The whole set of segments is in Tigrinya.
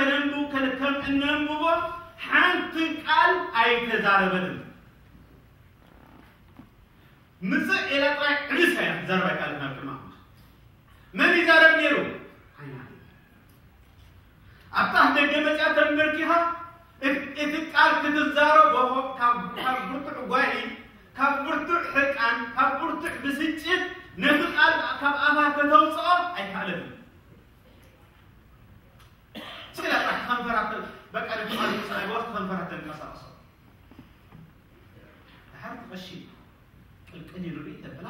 ከነንብብ ከን ከም እነንብቦ ሓንቲ ቃል ኣይተዛረበትን። ምጽእ ኢላ ጥራይ ዕብስ እያ ክትዛረብ ኣይከኣለት ናብ ቅድሚ ኣምላኽ። መን ይዛረብ ነይሩ? ዓይና ኣብታ ደገ መጽያ ተንበርኪኻ እቲ ቃል ክትዛረቦ ካብ ካብ ብርቱዕ ጓሂ፣ ካብ ብርቱዕ ሕርቃን፣ ካብ ብርቱዕ ብስጭት ነቲ ቃል ካብ ኣፋ ከተውጽኦ ኣይከኣለትን። ስለ ከንፈራት በቃ ነቲ ቃል ምጽኣይ ወቅት ከንፈራት ተንቀሳቀሶ። ድሓር ትቐሺ ቅልቅል ይርኢ ተብላ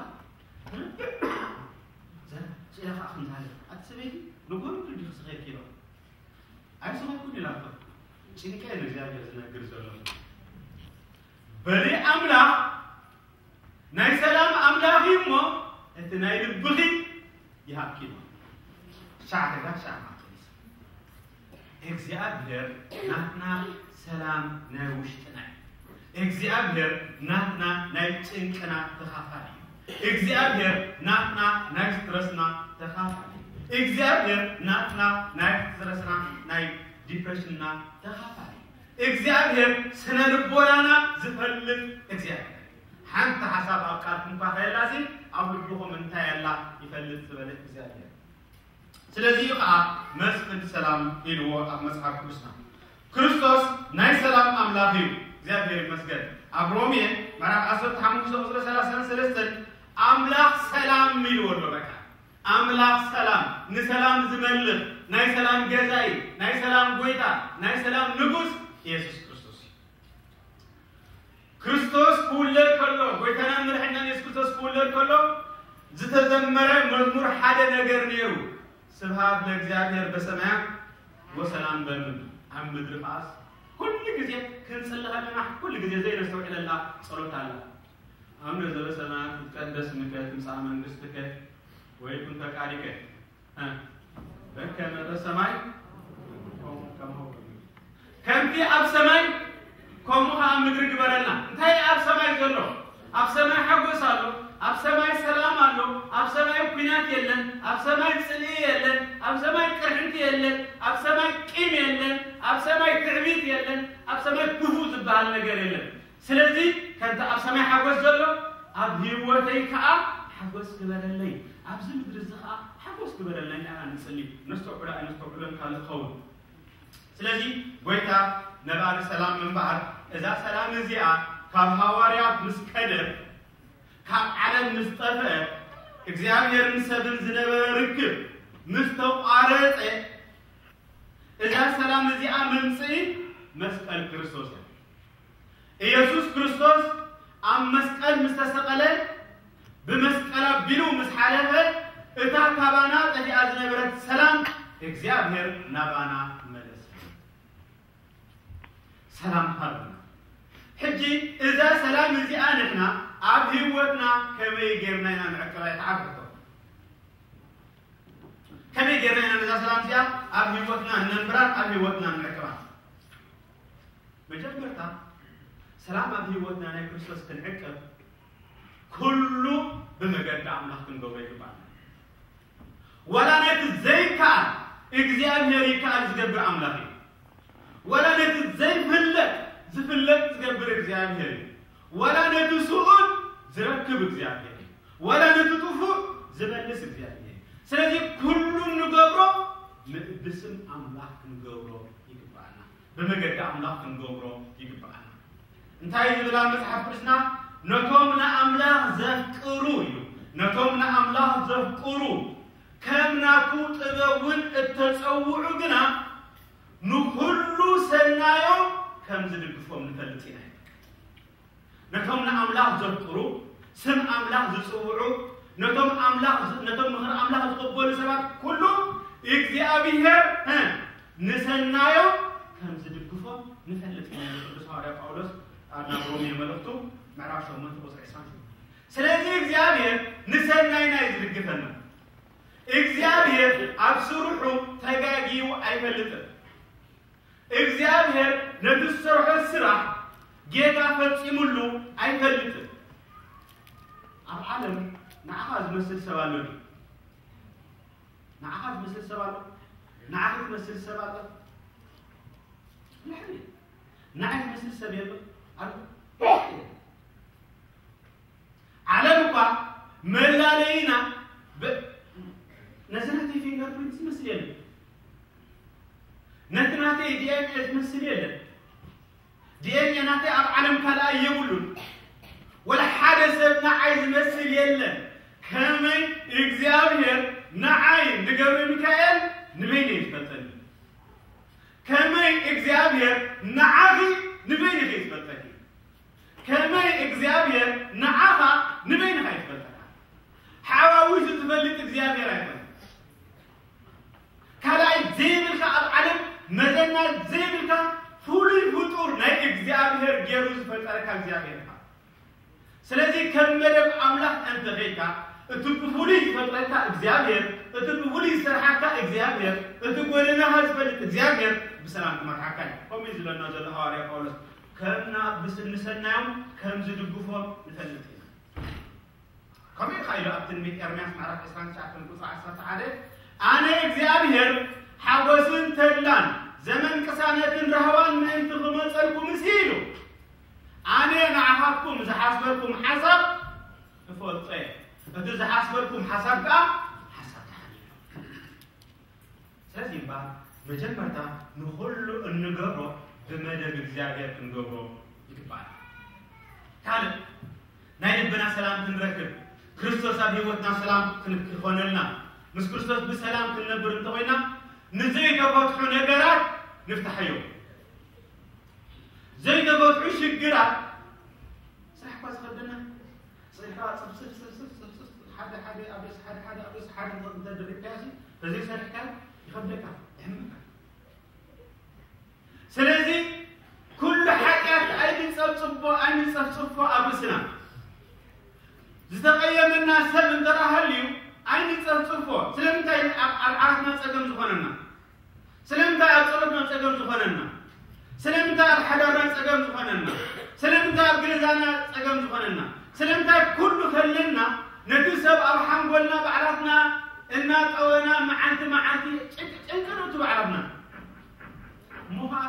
ስኢላ ከዓ ከምዝሃለ ኣቲ ሰበይቲ ንጎሩ ክዲ ክስኸይድ ኪሎ ኣይስኸድኩን ኢላቶ። ጭንቀ ንእግዚኣብሔር ዝነግር ዘሎ በሊ ኣምላኽ ናይ ሰላም ኣምላኽ እዩ እሞ እቲ ናይ ልብኺ ይሃብኪ ኢሎ። ሻዕ ተጋ ሻዕ ማተሊስ እግዚኣብሔር ናትና ሰላም ናይ ውሽጥና እዩ። እግዚኣብሔር ናትና ናይ ጭንቅና ተኻፋሊ እዩ። እግዚኣብሔር ናትና ናይ ስትረስና ተኻፋሊ እዩ። እግዚኣብሔር ናትና ናይ ስትረስና ናይ ዲፕሬሽንና ተኻፋሊ እዩ። እግዚኣብሔር ስነ ልቦናና ዝፈልጥ እግዚኣብሔር ሓንቲ ሓሳብ ኣብ ቃልኩም እኳ ከየላሲ ኣብ ልብኹም እንታይ ኣላ ይፈልጥ ዝበለ እግዚኣብሔር። ስለዚ እዩ ከዓ መስፍን ሰላም ኢልዎ ኣብ መጽሓፍ ቅዱስና። ክርስቶስ ናይ ሰላም ኣምላኽ እዩ። እግዚኣብሔር ይመስገን። ኣብ ሮሜ ምዕራፍ ዓሰርተ ሓሙሽተ ቁፅሪ ሰላሳን ሰለስተን ኣምላኽ ሰላም ኢልዎ ኣሎ። በቃ ኣምላኽ ሰላም፣ ንሰላም ዝመልኽ፣ ናይ ሰላም ገዛኢ፣ ናይ ሰላም ጎይታ፣ ናይ ሰላም ንጉስ ኢየሱስ ክርስቶስ እዩ። ክርስቶስ ክውለድ ከሎ፣ ጎይታናን መድሓኒናን ኢየሱስ ክርስቶስ ክውለድ ከሎ ዝተዘመረ መዝሙር ሓደ ነገር ነይሩ። ስብሃት ለእግዚኣብሔር በሰማያት ወሰላም በምድር። ኣብ ምድሪ ከኣስ ኩሉ ግዜ ክንጽሊ ከለና ኩሉ ግዜ ዘይነስተውዕለላ ጸሎት ኣላ። ኣቡነ ዘበሰማያት ይትቀደስ ስምከ ትምጻእ መንግስትከ ወይኩን ፈቃድከ በከመ በሰማይ ከምኡ ከምኡ ከምቲ ኣብ ሰማይ ከምኡ ከዓ ኣብ ምድሪ ግበረልና። እንታይ ኣብ ሰማይ ዘሎ? ኣብ ሰማይ ሓጎስ ኣሎ፣ ኣብ ሰማይ ሰላም ኣሎ፣ ኣብ ሰማይ ኲናት የለን፣ ኣብ ሰማይ ጽልኢ የለን፣ ኣብ ሰማይ ቅርሕንቲ የለን፣ ኣብ ሰማይ ቂም የለን፣ ኣብ ሰማይ ትዕቢት የለን፣ ኣብ ሰማይ ክፉእ ዝበሃል ነገር የለን። ስለዚ ከምቲ ኣብ ሰማይ ሓጎስ ዘሎ ኣብ ህይወተይ ከዓ ሓጎስ ግበረለይ። ኣብዚ ምድሪ እዚ ከዓ ሓጎስ ግበረለይ። ኣና ንጽሊ ነስተውዕሎ ኣይነስተውዕሎን ካልእ ክኸውን። ስለዚ ጎይታ ነባሪ ሰላም እምበኣር እዛ ሰላም እዚኣ ካብ ሃዋርያት ምስ ከደ ካብ ዓለም ምስ ጠፍአ እግዚኣብሔርን ሰብን ዝነበረ ርክብ ምስ ተቋረጸ እዛ ሰላም እዚኣ መምፅኢ መስቀል ክርስቶስ እያ። ኢየሱስ ክርስቶስ ኣብ መስቀል ምስ ተሰቐለ ብመስቀል ኣቢሉ ምስ ሓለፈ እታ ካባና ጠፊኣ ዝነበረት ሰላም እግዚኣብሔር ናባና መለሰ። ሰላም ሃበና። ሕጂ እዛ ሰላም እዚኣ ንሕና ኣብ ህይወትና ከመይ ጌርና ኢና ንዕቀባ? እያ ተዓብሕቶ ከመይ ጌርና ኢና ነዛ ሰላም እዚኣ ኣብ ህይወትና እነንብራን ኣብ ህይወትና ንዕቀባን? መጀመርታ ሰላም ኣብ ህይወትና ናይ ክርስቶስ ክንዕቀብ ኩሉ ብመገዲ ኣምላኽ ክንገብሮ ይግባል። ዋላ ነቲ ዘይከኣል እግዚኣብሔር ይከኣል ዝገብር ኣምላኽ እዩ። ዋላ ነቲ ዘይፍለጥ ዝፍለጥ ዝገብር እግዚኣብሔር እዩ። ዋላ ነቲ ስኡን ዝረክብ እግዚኣብሔር እዩ። ዋላ ነቲ ጥፉእ ዝመልስ እግዚኣብሔር እዩ። ስለዚ ኩሉ እንገብሮ ብስም ኣምላኽ ክንገብሮ ይግባኣና። ብመገዲ ኣምላኽ ክንገብሮ ይግባኣና። እንታይ ዝብል ኣብ መጽሓፍ ቅዱስና? ነቶም ንኣምላኽ ዘፍቅሩ እዩ። ነቶም ንኣምላኽ ዘፍቅሩ ከም ናቱ ጥበብ እውን እተጸውዑ ግና ንኹሉ ሰናዮም ከም ዝድግፎም ንፈልጥ ኢና። ነቶም ንኣምላኽ ዘፍቅሩ፣ ስም ኣምላኽ ዝጽውዑ፣ ነቶም ኣምላኽ ነቶም ምኽሪ ኣምላኽ ዝቕበሉ ሰባት ኩሉ እግዚኣብሔር ንሰናዮም ከም ዝድግፎም ንፈልጥ ኢና። ቅዱስ ሃዋርያ ጳውሎስ ኣብ ናብ ሮሜ መልእኽቱ ምዕራፍ ሸሞንተ ቁጽሪ ዕስራን ሸሞንተን። ስለዚ እግዚኣብሔር ንሰናይና እዩ ዝድግፈና። እግዚኣብሔር ኣብ ስርሑ ተጋግዩ ኣይፈልጥን። እግዚኣብሔር ነቲ ዝሰርሖ ስራሕ ጌጋ ፈጺሙሉ ኣይፈልጥን። ኣብ ዓለም ንዓኻ ዝመስል ሰብ ኣሎ ድዩ? ንዓኻ ዝመስል ሰብ ኣሎ? ንዓኺ ትመስል ሰብ ኣሎ? ንዓይ ዝመስል ሰብ የሎ ኣሎ። ዓለም እኳ መላለይና ብ- ነዚ ናተይ ፊንገር ፕሪንት ዝመስል የለን። ነቲ ናተይ ዲ ኤን ኤ ዝመስል የለን። ዲ ኤን ኤ ናተይ ኣብ ዓለም ካልኣይ የብሉን። ወላ ሓደ ሰብ ንዓይ ዝመስል የለን። ከመይ እግዚኣብሔር ንዓይ ንገብረ ሚካኤል ንበይነይ ዝፈልጠኒ፣ ከመይ እግዚኣብሔር ንዓኺ ንበይንኺ ዝፈልጠኪ፣ ከመይ እግዚኣብሔር ንዓኻ ንበይንኻ ይፈልጠካ። ሓዋዊሱ ዝፈልጥ እግዚኣብሔር ኣይኮነን። ካልኣይ ዘይብልካ፣ ኣብ ዓለም መዘና ዘይብልካ ፍሉይ ፍጡር ናይ እግዚኣብሔር ገይሩ ዝፈጠረካ እግዚኣብሔር ኢኻ። ስለዚ ከም መደብ ኣምላኽ እንተኸይድካ፣ እቲ ብፍሉይ ዝፈጥረካ እግዚኣብሔር፣ እቲ ብፍሉይ ዝሰርሓካ እግዚኣብሔር፣ እቲ ጎደናኻ ዝፈልጥ እግዚኣብሔር ብሰላም ክመርሓካ እዩ። ከምኡ እዩ ዝብለና ዘሎ ሃዋርያ ጳውሎስ። ከም ናብ ብስንሰናዮም ከም ዝድግፎም ንፈልጥ ኢና። ከምኡ ኢኻ ኢሉ ኣብ ትንቢት ኤርምያስ ምዕራፍ ዕስራን ትሽዓተን ቁጽሪ ዓሰርተ ሓደ፣ ኣነ እግዚኣብሔር ሓጎስን ተድላን ዘመን ቅሳነትን ራህዋን ምእንቲ ክመጸልኩምሲ ኢሉ፣ ኣነ ንዓኻትኩም ዝሓስበልኩም ሓሳብ እፈልጦ እየ፣ እቲ ዝሓስበልኩም ሓሳብ ከኣ ሓሳብ ደሓን እዩ። ስለዚ እባ መጀመርታ ንኹሉ እንገብሮ ብመደብ እግዚኣብሔር ክንገብሮ ይግባእ። ካልእ ናይ ልብና ሰላም ክንረክብ፣ ክርስቶስ ኣብ ህይወትና ሰላም ክን- ክኾነልና፣ ምስ ክርስቶስ ብሰላም ክንነብር እንተኾይና፣ ንዘይተፈትሑ ነገራት ንፍታሕዮ። ዘይተፈትሑ ሽግራት፣ ስራሕ እኳ ዝኸብደና፣ ስራሕ ጽፍጽፍ፣ ጽፍጽፍ፣ ጽፍጽፍ፣ ሓደ ሓደ ኣብ ርእሲ ሓደ ሓደ ኣብ ርእሲ ሓደ እንተ-፣ እንተደሪብካዮ፣ ተዘይሰሪሕካዮ ይኸብደካ፣ ይሕመካ። ስለዚ ኩሉ ሓጢኣት ኣይንጸብጽቦ፣ ኣይንጸፍጽፎ ኣብ ርእስና። ዝተቐየመና ሰብ እንተ ደኣ ሃልዩ ኣይንጸፍጽፎ። ስለምንታይ ኣብ፣ ኣብ ዓራትና ጸገም ዝኾነና? ስለምንታይ ኣብ ጸሎትና ጸገም ዝኾነና? ስለምንታይ ኣብ ሓዳርና ጸገም ዝኾነና? ስለምንታይ ኣብ ገዛና ጸገም ዝኾነና? ስለምንታይ ኩሉ ከለና ነቲ ሰብ ኣብ ሓንጎልና ባዕላትና እናጠወና መዓልቲ መዓልቲ ጭንቂ፣ ጭንቂ ንእቱ ባዕላትና? እሞ ኸዓ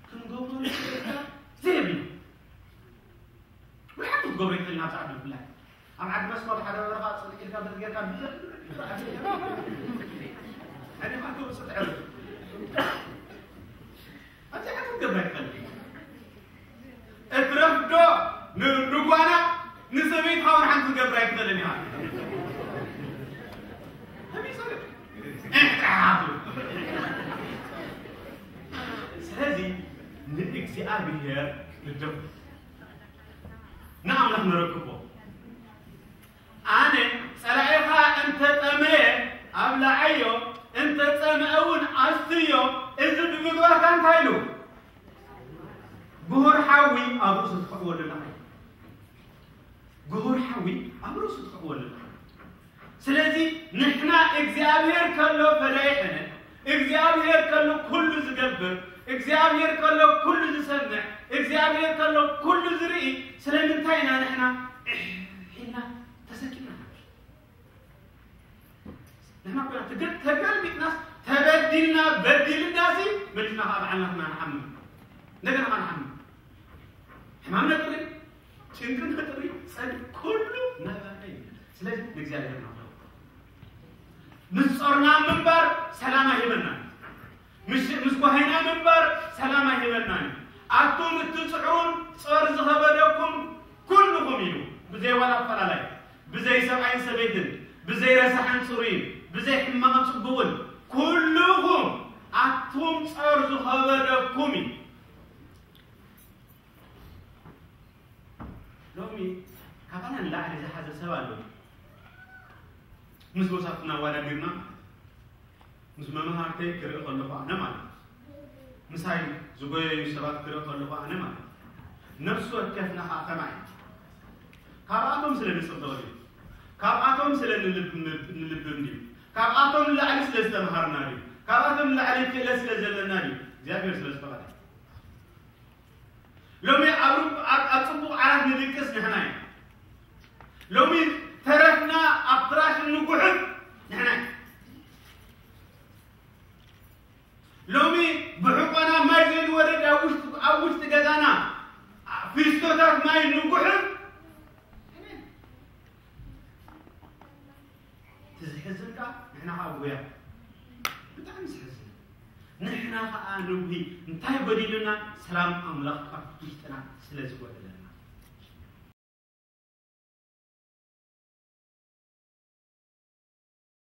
ክንገብሮ ንኽእል ዘይብልና። ብሓቂ ክትገብሮ ይኽእል ኢና። ኣብ ጻዕዳ ብፍላይ ኣብ ዓዲ መስኮት ሓደ በረኻ ጽድቂ ኢልካ በዚ ጌርካ ብዘ-፣ ኣነ ኻቶ ጽድቂ ኣብዚ ሓንቲ ክትገብራ ይኽእል። እትረፍዶ ን-፣ ንጓና ንሰበይትኻ እውን ሓንቲ ክትገብራ ኣይትኽእልን ኢኻ። ከመይ ይሰርሕ? ስለዚ ንእግዚኣብሔር ንደፉ። ንኣምላኽ ነረክቦ። ኣነ ጸላኢኻ እንተ ጠመየ ኣብላዓዮ፣ እንተ ጸምአ እውን ኣስትዮ፣ እዚ ብምግባርካ እንታይ ኢሉ? ጉሁር ሓዊ ኣብ ርእሱ ትኽዕወሉ ኣለኻ። ጉሁር ሓዊ ኣብ ርእሱ ትኽዕወሉ ኣለኻ። ስለዚ ንሕና እግዚኣብሔር ከሎ ፈዳይ ሕነ፣ እግዚኣብሔር ከሎ ኩሉ ዝገብር፣ እግዚኣብሔር ከሎ ኩሉ ዝሰምዕ፣ እግዚኣብሔር ከሎ ኩሉ ዝርኢ፣ ስለምንታይ ኢና ንሕና እሕ ኢልና ተሰኪምና ንነብር? ንሕና እኮ ኢና ተገ-፣ ተገልቢጥናስ ተበዲልና በዲልናሲ መሊስና ከዓ በዓልና ንሓምም። እንደገና ከዓ ንሓምም። ሕማም ነጥሪ፣ ጭንቂ ነጥሪ፣ ጸድቂ ኩሉ ናባና እዩ። ስለዚ ንእግዚኣብሔር ናፍቆ። ምስ ጾርና ምንባር ሰላም ኣይህበናን። ምስ፣ ምስ ጓሂና ምንባር ሰላም ኣይህበናን። ኣቱም እትጽዕሩን ጾር ዝኸበደኩም ኩልኹም ኢሉ፣ ብዘይ ዋላ ኣፈላላይ፣ ብዘይ ሰብኣይን ሰበይትን፣ ብዘይ ረሳሕን ጽሩይን፣ ብዘይ ሕማቕን ጽቡቕን፣ ኩልኹም ኣቱም ጾር ዝኸበደኩም እዩ። ሎሚ ካባና ንላዕሊ ዝሓዘ ሰብ ኣሎ። ምስ መሳፍትና ኣወዳዲርና ማለት እዩ። ምስ መማህርተይ ክርኢ ከለኹ ኣነ ማለት እዩ። ምሳይ ዝጎየዩ ሰባት ክርኢ ከለኹ ኣነ ማለት እዩ። ነፍሲ ወከፍና ኸዓ ከማይ። ካብኣቶም ስለ ንጽበ ድዩ? ካብኣቶም ስለ ንልብ-፣ ንልብም ድዩ? ካብኣቶም ንላዕሊ ስለ ዝተምሃርና ድዩ? ካብኣቶም ንላዕሊ ክእለት ስለ ዘለና ድዩ? እግዚኣብሔር ስለ ዝፈቐደ። ሎሚ ኣብ ሩብ-፣ ኣብ፣ ኣብ ጽቡቕ ዓራት ንድቅስ ንሕና ኢና። ሎሚ ተረፍና ኣብ ፍራሽ እንጉሕፍ ንሕና ኢና። ሎሚ ብሕቆና ማይ ዘይንወርድ ኣብ እቲ ዝሕዝን ከዓ ንሕና ከዓ ጉያ ብጣዕሚ ዝሕዝን። ንሕና ከዓ ንጉሂ እንታይ ጎዲሉና? ሰላም ኣምላኽ ኣብ ውሽጥና ስለ ዝጎደለና።